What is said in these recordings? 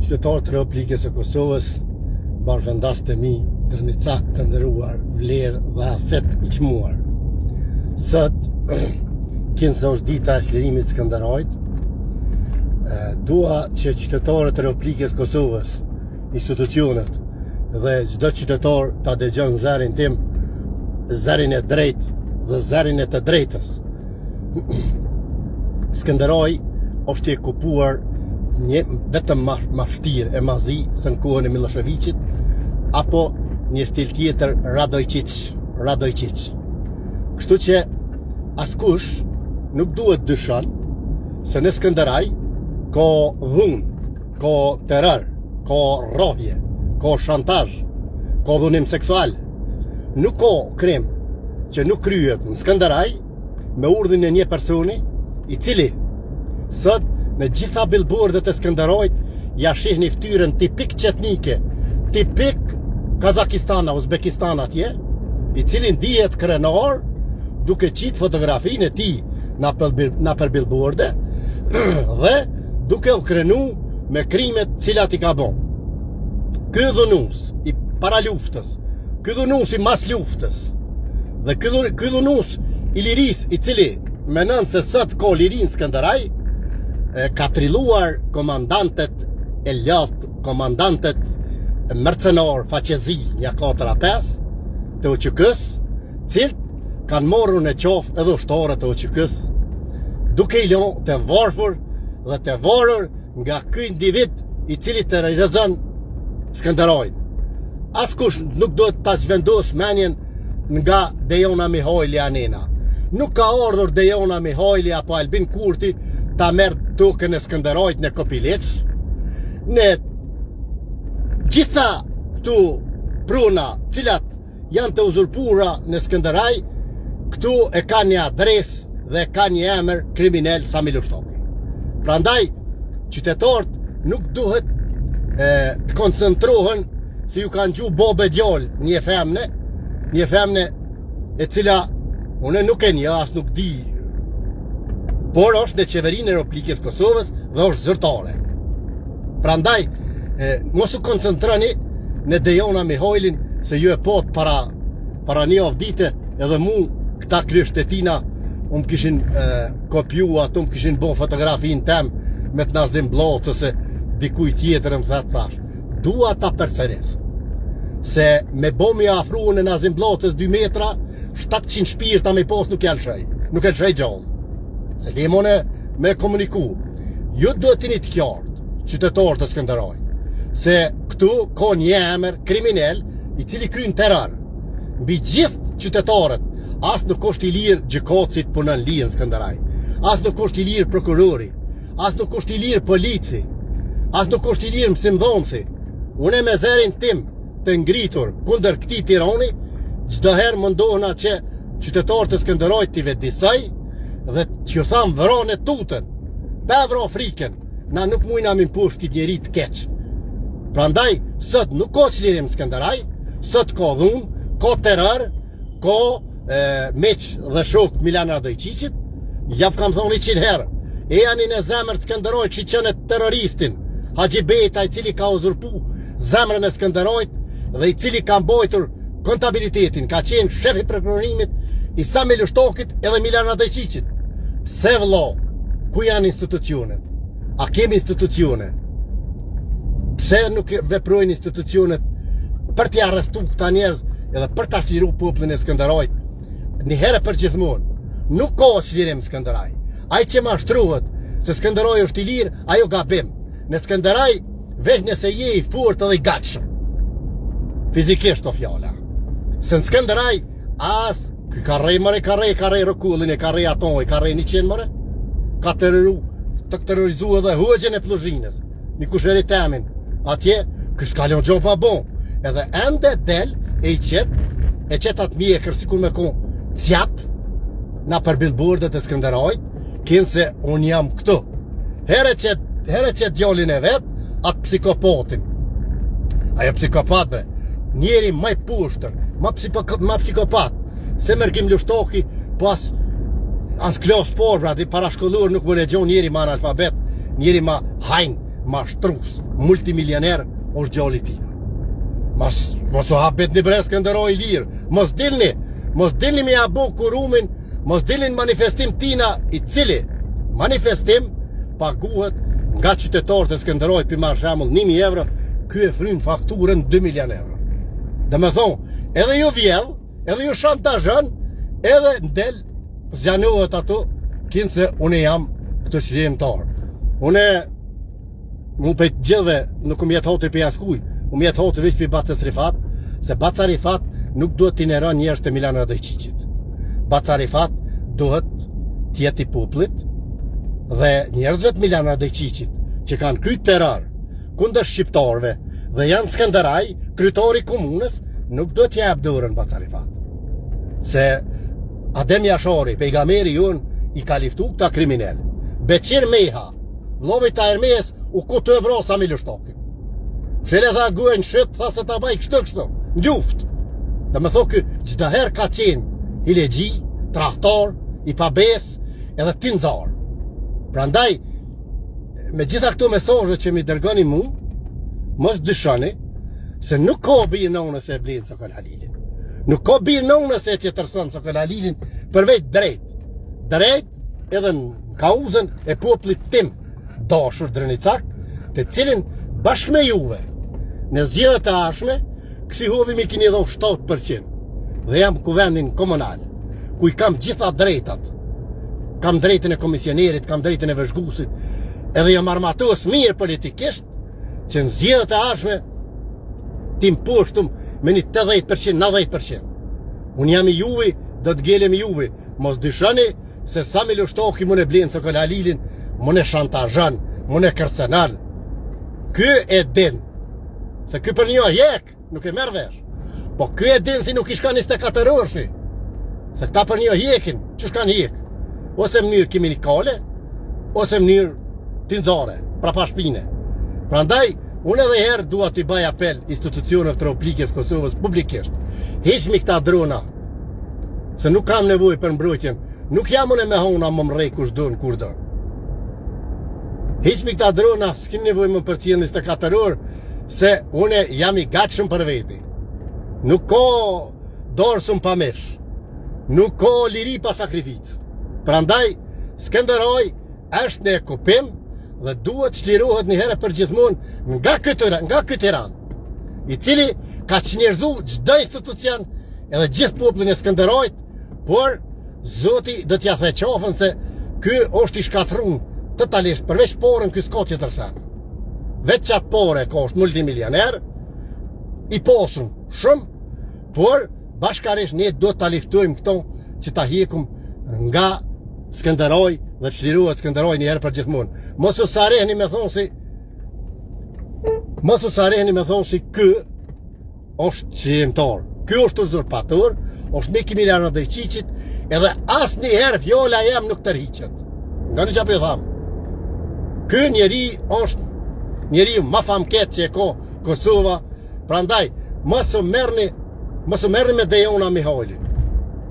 Qytetarë të Republikës së Kosovës, bashkëvendas të mi, drenicak të nderuar, vlerë dhe aset i çmuar. Sot, kinse është dita e çlirimit të Skënderajt, dua që qytetarët e Republikës së Kosovës, institucionet dhe çdo qytetar ta dëgjon zërin tim, zërin e drejtë dhe zërin e të drejtës. Skënderaj është i okupuar një vetëm ma, ma fshtirë e ma zi se në kohën e Millosheviqit apo një stil tjetër Radojqiq, Radojqiq. Kështu që askush nuk duhet dyshon se në Skënderaj ka dhunë, ka terror, ka rrahje, ka shantazh, ka dhunim seksual. Nuk ka krim që nuk kryhet në Skënderaj me urdhrin e një personi i cili sot në gjitha billboardet e Skënderajt ja shihni fytyrën tipik çetnike, tipik Kazakistan, Uzbekistan atje, i cili ndihet krenar duke qitë fotografinë e tij nëpër billboarde dhe duke u krenu me krimet cilat i ka bo. Ky dhunus i paraluftës, ky dhunus i mas luftës, Dhe ky ky dhunus i lirisë i cili menon se sot ka liri në Skënderaj, e, ka trilluar komandantët e lartë, komandantët mercenar faqezi një 4 a 5 të UÇK-s, cilët kanë marrë në qafë edhe ushtarët e UÇK-s, duke i lënë të varfër dhe të varur nga ky individ i cili terrorizon Skënderajn. Askush nuk duhet ta zhvendos menjen nga Dejona Mihajli anena. Nuk ka ardhur Dejona Mihajli apo Albin Kurti ta merr tokën e Skënderajt në Kopiliq. Në gjitha këtu prona, cilat janë të uzurpura në Skënderaj, këtu e ka një adresë dhe ka një emër kriminel Sami Lushtaku. Prandaj, qytetarët nuk duhet e, të koncentrohen se ju kanë gju babë e djalë një femne, një femne e cila unë nuk e njoh, as nuk di, por është në qeverinë e Republikës Kosovës dhe është zyrtare. Prandaj, e, mos u koncentroni në Dejona Mihajlin se ju e patë para para një javë dite edhe mu këta kryesht e tina um kishin e, kopju ato më kishin bo fotografinë tem me të Nazim Bllacës ose dikuj tjetër më thatë tash dua ta përsëris se me bo mi afru në Nazim Bllacës 2 metra 700 shpirta me pos nuk e lëshoj nuk e lëshoj gjallë se lemone me komuniku ju duhet t'jeni të qartë qytetarët e Skënderajt se këtu ka një emër kriminel i cili kryen terror mbi gjithë qytetarët as nuk është i lirë gjykatësi të punon lirë në Skënderaj as nuk është i lirë prokurori as nuk është i lirë polici as nuk është i lirë mësimdhënësi unë me zërin tim të ngritur kundër këtij tirani çdo herë mundohna që qytetarët e Skënderajt t'i vetëdijsoj dhe t'ju tham vrane tutën pa vra frikën Na nuk mujna me mposht këtë njeri të keq. Prandaj, sot nuk ka çlirim në Skënderaj, sot ka dhunë, ka terror, ka e, miq dhe shok Milan Radojčićit, ja kam thonë 100 herë, ejani në zemër të Skënderajt, shiqone terroristin, Haxhi Beta i cili ka uzurpu zemrën e Skënderajt dhe i cili ka mbajtur kontabilitetin, ka qenë shefi i prokurimit i Sami Lushtakit edhe Milan Radojčićit. Pse vëlla, ku janë institucionet? A kemi institucione? Pse nuk veprojnë institucionet për t'i arrestu këta njerëz edhe për ta çliru popullin e Skënderajt? Një herë për gjithmonë. Nuk ka çlirim Skënderaj. Ai që mashtrohet se Skënderaj është i lirë, ajo gabim. Në Skënderaj Veç nëse je i fortë edhe i gatshëm. Fizikisht o fjala. Se në Skënderaj, as, ky ka rrej more, ka rrej, ka rrej Rrokllin, e ka rrej ato, e ka rrej një qenë more, ka terroru, të terrorizu edhe hoxhën e Plluzhinës, një kushëri temin, atje, ky s'ka lon gjo pa bo, edhe ende del, e i qet, e qet atë mjekër, sikur me kon, cjap, nëpër billboardet e Skënderajt, kinse unë jam këtu. Herë qet, herë qet djalin e vet, atë psikopatin. Ajo psikopat bre. Njeri më i poshtër, më psikopat, më psikopat. Se Mërgim Lushtaki, po as as klas por, pra, ti parashkollor nuk më legjon njeri më analfabet, njeri më hajn, mashtrus, multimilioner, është djali i tij. Mos, mos u habitni bre Skënderaj i lirë, mos dilni, mos dilni me ja bo kurumin, mos dilni në manifestim tina i cili manifestim paguhet nga qytetarët e Skënderajt pi marr shembull 1000 euro, ky e fryn fakturën 2 milion euro. Domethonë, edhe ju vjedh, edhe ju shantazhon, edhe del zgjanohet ato, kinse unë jam këto çlirimtar. Unë mu prej të gjithëve nuk më jet hatri prej askuj, mu më jet hatri veç prej Bacës Rifat, se Baca Rifat nuk duhet t'i nderon njerëz të Milan Radojçiqit. Baca Rifat duhet të jetë i popullit dhe njerëzve të Milan Radojçiqit që kanë kry terror kundër shqiptarëve dhe janë Skënderaj, kryetari i komunës, nuk duhet t'ia jap dorën Baca Rifat. Se Adem Jashari, pejgamberi jonë, i ka liftu këta kriminel. Beqir Meha, vllovi Tahir Mehës, u ku të e vra Sami Lushtakin. Shele tha gojën shit, tha se ta baj kështu kështu, në luftë. Domethonë ky, çdo herë ka qenë hilexhi, tradhtar, i pabesë, edhe tinzar. Prandaj, me gjitha këto mesazhe që mi dërgoni mu, mos dyshoni se nuk ka bir nëne se e blen Sokol Halilin. Nuk ka bir nëne se e tjetërson Sokol Halilin përveç drejt. Drejt edhe në kauzën e popullit tim dashur Drenicak, të cilin bashkë me juve në zgjedhjet e ardhshme, kësi hovi mi kini dhonë 7% dhe jam kuvendin komunal, ku i kam gjitha drejtat, kam drejtën e komisionerit, kam drejtën e vëzhguesit, edhe jam armatos mirë politikisht, që në zgjedhjet e ardhshme t'i mposhtum me një 80%, 90%. Unë jam i juvi, do të ngelem i juvi. Mos dyshoni se Sami Lushtaku mun e blen Sokol Halilin, mun e shantazhon, mun e kërcënon. Ky e din se ky për një hjek Nuk e merr vesh. Po ky e din si nuk i shkon 24 orëshi. Se këta për një hjekin, qysh kanë hjek? Ose mënyrë kriminale, ose mënyrë tinzare, prapa shpine. Prandaj, unë edhe herë dua t'i baj apel institucioneve të Republikës Kosovës publikisht. Hiqmi këta drona, se nuk kam nevojë për mbrojtjen. Nuk jam unë me hona më mrrej kush don, kur don. Hiqmi këta drona, s'kim nevojë më përcjell 24 orë, Se une jam i gatshëm për veti. Nuk ka dorsum pa mish. Nuk ka liri pa sakrificë. Prandaj, Skënderaj është në okupim dhe duhet të çlirohet një herë për gjithmonë nga ky nga ky tiran, i cili ka çnjerëzu çdo institucion edhe gjithë popullin e Skënderajt, por Zoti do t'ja thejë qafën se ky është i shkatrrun totalisht, përveç porën ky s'ka tjetër sen. Veç qatë pore ka është multimilioner, i posun shumë, por bashkarisht ne do ta liftojmë këto që ta hjekum nga Skënderaj dhe të çlirohet Skënderaj një herë për gjithmonë. Mos u sarehni me thonë si Mos u sarehni me thonë si ky është çlirimtar. Ky është uzurpator, është mik i Milan Radojçiqit, edhe asnjëherë fjala jem nuk tërhiqet. Ngoni çka po ju tham. Ky njeri është njeriu ma famkeq që e ka Kosova, prandaj mos u merrni, mos u merrni me Dejona Mihajlin.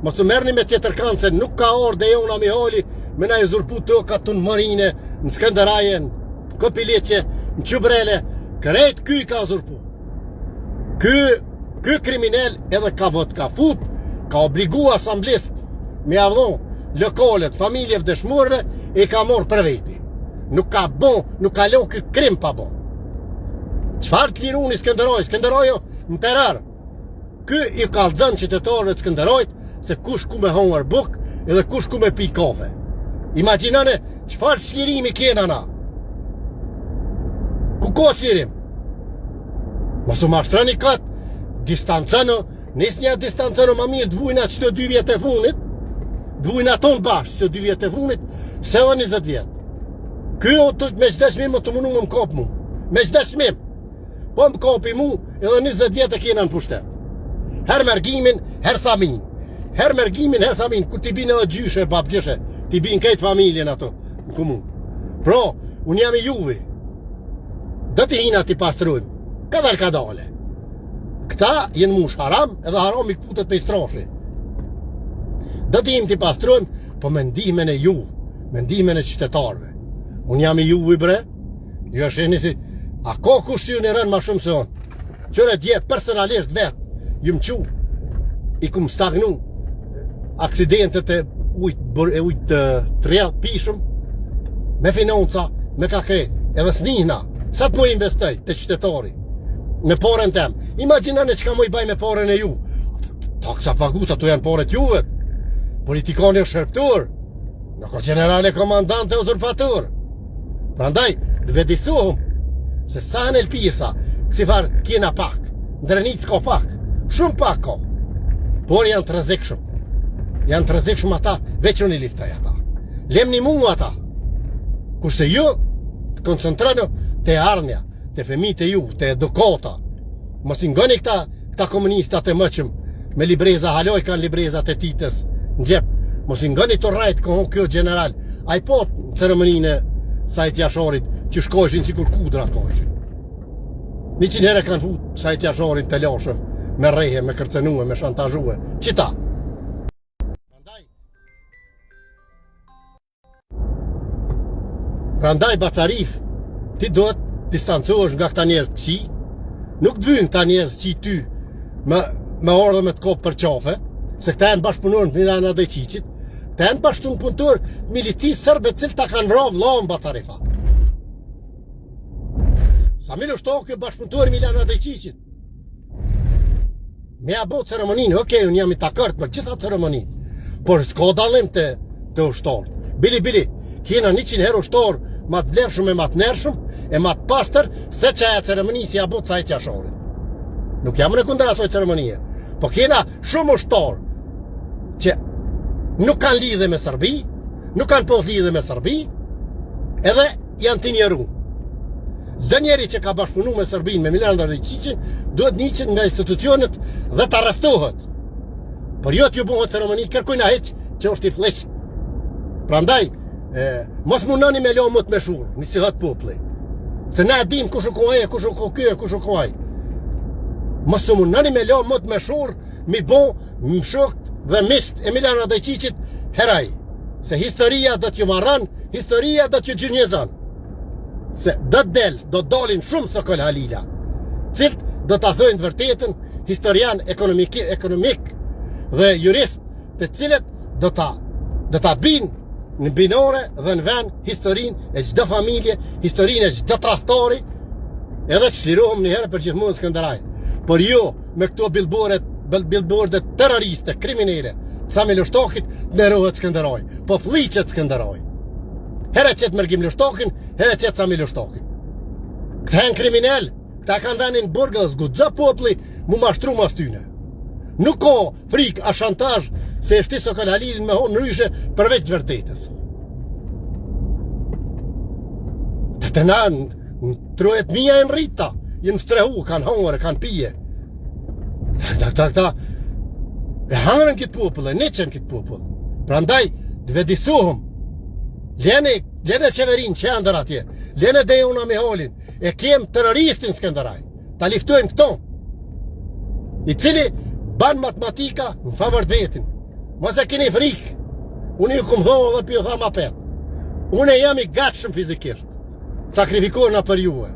Mos u merrni me tjetër kanë se nuk ka ardh Dejona Mihajli me na uzurpu tokat në Morine, në Skënderaj, në Kopiliqe, në Qubrele, krejt ky i ka uzurpu. Ky, ky kriminel edhe ka vot, ka fut, ka obligu asamblist me ja dhon lokalet familjeve dëshmorëve e ka marrë për veti. Nuk ka bo, nuk ka lo ky krim pa bo. Çfarë të liruni Skënderaj? Skënderaj në terror. Ky i kallxon qytetarëve të Skënderajt se kush ku me hongër buk edhe kush ku me pi kafe. Imagjinone çfarë çlirimi kena na. Ku ka çlirim? Mos u mashtroni kot, distanconu, nisni distanconu ma mirë të vujna qëto dy vjet e fundit, të vujna tonë bashkë qëto dy vjet e fundit, se edhe 20 vjet. Ky o të me çdo çmim të mundu më kap mu. Me çdo çmim. Po më kapi mu edhe 20 vjet e kena në pushtet. Her Mërgimin, her Samin. Her Mërgimin, her Samin, kur t'i bin edhe gjyshe, babgjyshe, t'i bin krejt familjen ato në komunë. Pra, unë jam i juvi. Do t'i hina t'i pastrojmë. Kadal kadale. Këta jenë mush haram, edhe harami këputet me istrashi. Do t'i him t'i pastrojmë, po me ndihmën e juv, me ndihmën e qytetarëve. Unë jam i juvi bre, Ju e shihni si, a ka kush që ju nderon ma shumë se unë? Qyre dje personalisht vetë, jum çu, i kum stagnu aksidentet e ujt, e ujt të të pishëm, me financa, me ka krejt, edhe s'nihna, sa të muj investoj te qytetari, me paren tem, imagjinone çka muj baj me paren e ju, taksa pagus, ato janë paret juve, politikani është shërbëtor, Nuk o gjeneral e komandant e uzurpator. Prandaj, të vetëdijesohum, se sa në lpirsa, kësi farë kena pak, në Drenicë ka pak, shumë pak ka, por janë të rrezikshëm, janë të rrezikshëm ata, veç unë i liftoj ata. Lemni mu ata, kurse ju, të koncentronu te ardhmja, te fëmijët e ju, te edukata, mos i ngoni këta Këta komunistat e mëqëm me libreza hala i kanë librezat e Titës në xhep. Mos i ngoni të rrejt kohon kjo gjeneral. Ai po në ceremoninë e Sait Jasharit që shkojshin sikur kudrat kojshin. Njëqind herë kanë fut Sait Jasharin te lashëv me rrehe, me kërcënue, me shantazhue. Qita! Prandaj, Prandaj Baca Arif, ti duhet distancohesh nga këta njerëz të këqij. Nuk të vynë këta njerëz që ty me me ardhë me të kop për qafe, se këta janë bashkëpunëtorë të Milan Radojçiqit, këta janë bashkëpunëtorë të milicisë serbe të cilët ta kanë vra vllaun Baca Arifa. Sami Lushtaku bashkëpunëtor i Milan Radojçiqit. Me ja bo ceremoninë, okej, okay, unë jam i dakord për gjitha ceremoninë, por s'ka dallim te, te ushtarët. Bili, bili, kena 100 herë ushtar ma të vlershëm e ma të ndershëm, e ma të pastër, se qaja ceremoni si ja bo Sait Jasharit. Nuk jam unë kundër asoj ceremonie, po kena shumë ushtar që nuk kanë lidhje me Serbi, nuk kanë pas lidhje me Serbi, edhe janë të injoru. Çdo njeri që ka bashkëpunu me Serbinë, me Milan Radojçiqin, duhet ndiqet nga institucionet dhe të arrestohet. Por jo t'ju bëhet ceremoni, kërkujna hiç që është i flliqt. Prandaj, e, mos mundoni me lo mut me shurr, nisihat populli. Se na e dim kush u kon ai, kush u kon ky, kush u kon ai. Mos u mundoni me lo mut me shurr, mi bo më shokt dhe miqt e Milan Radojçiqit heraj. Se historia do t'ju marron, historia do t'ju gjunjëzon. Se do të del, do të dalin shumë Sokol Halila, cilët do ta thojnë të vërtetën, historian ekonomik, ekonomik dhe jurist, të cilët do ta do ta binë në binore dhe në vend historinë e çdo familje, historinë e çdo tradhtari, edhe të çlirohem një herë për gjithmonë në Skënderaj. Por jo me këto billboardet, billboardet terroriste, kriminele, Sami Lushtakit, nderohet Skënderaj. Po flliqet Skënderaj. Herë e qet Mërgim Lushtakin, herë e qet Sami Lushtakin. Këta janë kriminel, këta kanë venin n'burg dhe s'guxon populli mu mashtru mas tyne. Nuk ka frikë a shantazh se e shti Sokol Halilin me thonë ndryshe përveç të vërtetës. Të të na në trojet mija janë rrit, janë strehu, kanë hongër, kanë pije. Ta, ta, ta, e hangrën këtë popull, e niqen këtë popull. Prandaj, të vetëdijesohem, lene, lene qeverinë qendër atje, lene Dejona Miholin, e kem terroristin Skënderaj, ta liftojmë këto, i cili ban matematika në favor të vetin. Mos e keni frikë, unë ju kum thonë dhe po ju tham apet. Unë jam i gatshëm fizikisht. Sakrifikohna për juve.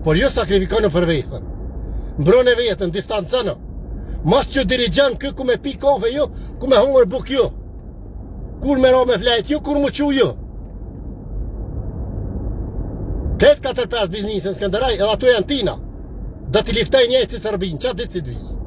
Por ju sakrifikonu për veten. Mbrone veten, distanconu. Mos t'ju dirigjon ky ku me pi kafe ju, ku me hongër buk ju. Kur me ra me flejt ju, kur mu çu ju. Krejt 4-5 biznise në Skënderaj, edhe ato janë tina. Do t'i liftoj njëjtë si Serbinë, qatë ditë si të vijë.